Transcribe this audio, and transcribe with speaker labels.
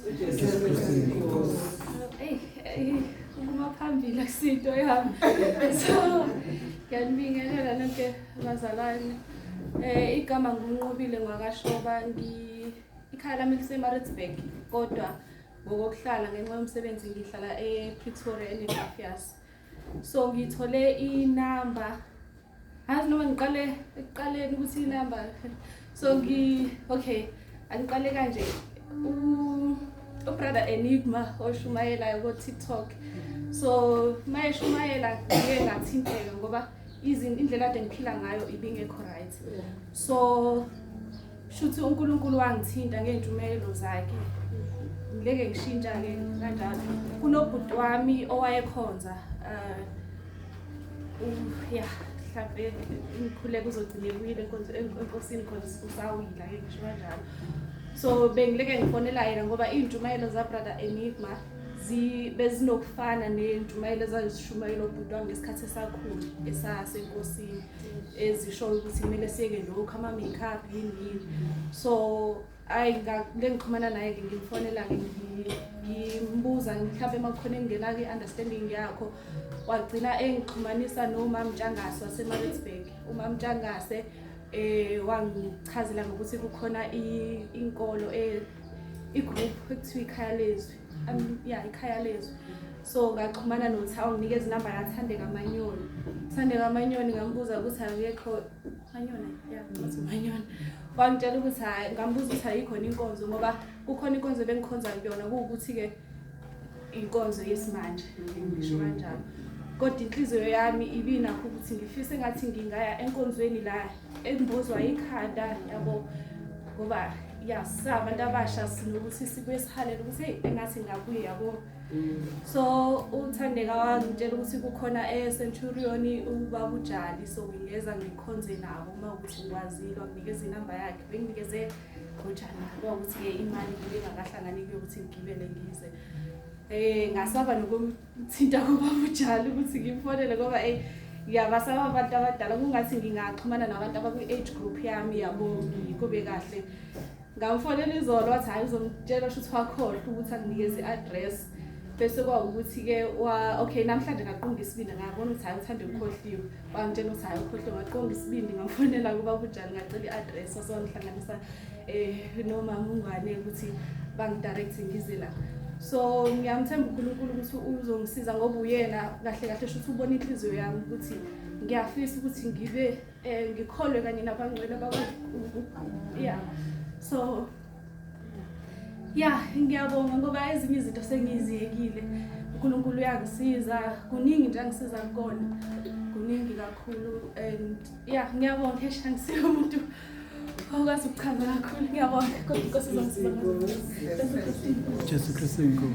Speaker 1: UJesu Kristu inkosi. Ey, ey, ukuma phambili akusinto yami. So, ngiyanibingelela nonke bazalwane. Igama ngunqobile ngwakashoba ngi ikhaya lami liseMaritzburg kodwa ngokokuhlala ngenxa yomsebenzi ngihlala ePretoria eNepafias. So ngithole inamba Angazi noma ngiqale ekuqaleni ukuthi inamba so ngi okay angiqale kanje ubrother Enigma oshumayelayo ko TikTok so mayeshumayela ngike ngathinteka ngoba izin indlela ade ngiphila ngayo ibingekho right so shuthi uNkulunkulu wangithinta ngeentshumayelo zakhe ngileke ngishintsha-ke kanjalo kunobhuti wami owayekhonza ya mhlampe ngikhuleka uzogcina ebuyile enkosini cause usawila ke ngisho kanjalo so bengileke ngifonela yena ngoba iy'ntshumayelo zabrother Enigma bezinokufana ney'ntshumayelo ezazishumayela ubhuti wami ngesikhathi esakhula esasenkosini ezishoyo ukuthi kumele siyeke lokhu ama-makeup yini yini so ayi ngale ngixhumana naye-ke ngimfonela-ke ngimbuza mhlawumbe uma kukhona engingena kwi-understanding yakho wagcina engixhumanisa nomamntshangase wasemaritzburg umamntshangase eh wangichazela ngokuthi kukhona inkolo eh igroup ekuthiwa ikhaya lezwi ya ikhaya lezwi so ngaxhumana notha wanginikeza inamba yathandeka manyoni thandeka manyoni ngambuza ukuthi akekho manyoni ya ngathi manyoni wangitshela ukuthi hayi ngambuza ukuthi ayikhona inkonzo ngoba kukhona inkonzo ebengikhonza kuyona kuwukuthi-ke inkonzo yesimanje ngisho kanjalo kodwa inhliziyo yami ibinakho ukuthi ngifise engathi ngingaya enkonzweni la embozwa ikhanda yabo ngoba ya sabantu abasha sinokuthi sibuye sihalele ukuthi hey engathi ngabuye yabo so uthandeka wangitshela ukuthi kukhona e-centurion ubaba ujali so ngingeza ngikhonze nabo uma ukuthi ngikwazile wanginikeza inamba yakhe benginikeze ngojani kwawukuthi-ke imali ibingakahlangani kuyokuthi ngigibele ngize ngasaba nokumthinta kubaba ujali ukuthi ngimfonele ngoba eyi ngiyabasaba abantu abadala kungathi ngingaxhumana nabantu abakwi-age group yami yabo kube kahle ngamfonela izolo wathi hhayi uzomtshela shuthi wakhohlwa ukuthi anginikeze i-address bese kwawukuthi-ke wa okay namhlanje ngaqonga isibindi ngabona ukuthi hhayi uthande ukhohliwe wangitshela ukuthi hhayi ukhohliwe ngaqonga isibindi ngamfonela kuba kujani ngacela i-address wase wangihlanganisa nomama ungwane ukuthi bangidirect ngize la so ngiyamthemba uNkulunkulu ukuthi uzongisiza ngoba uyena kahle kahle shuthi ubona inhliziyo yami ukuthi ngiyafisa ukuthi ngibe ngikholwe kanye nabangcwele abakwazi yeah so ya ngiyabonga ngoba ezinye izinto sengiziyekile uNkulunkulu uyangisiza kuningi nje angisiza kukona kuningi kakhulu and ya ngiyabonga esha ngisiwe umuntu okwazi ukuchaza kakhulu ngiyabonga kodwa inkosi izongisiza.
Speaker 2: Jesu Kristu inkosi.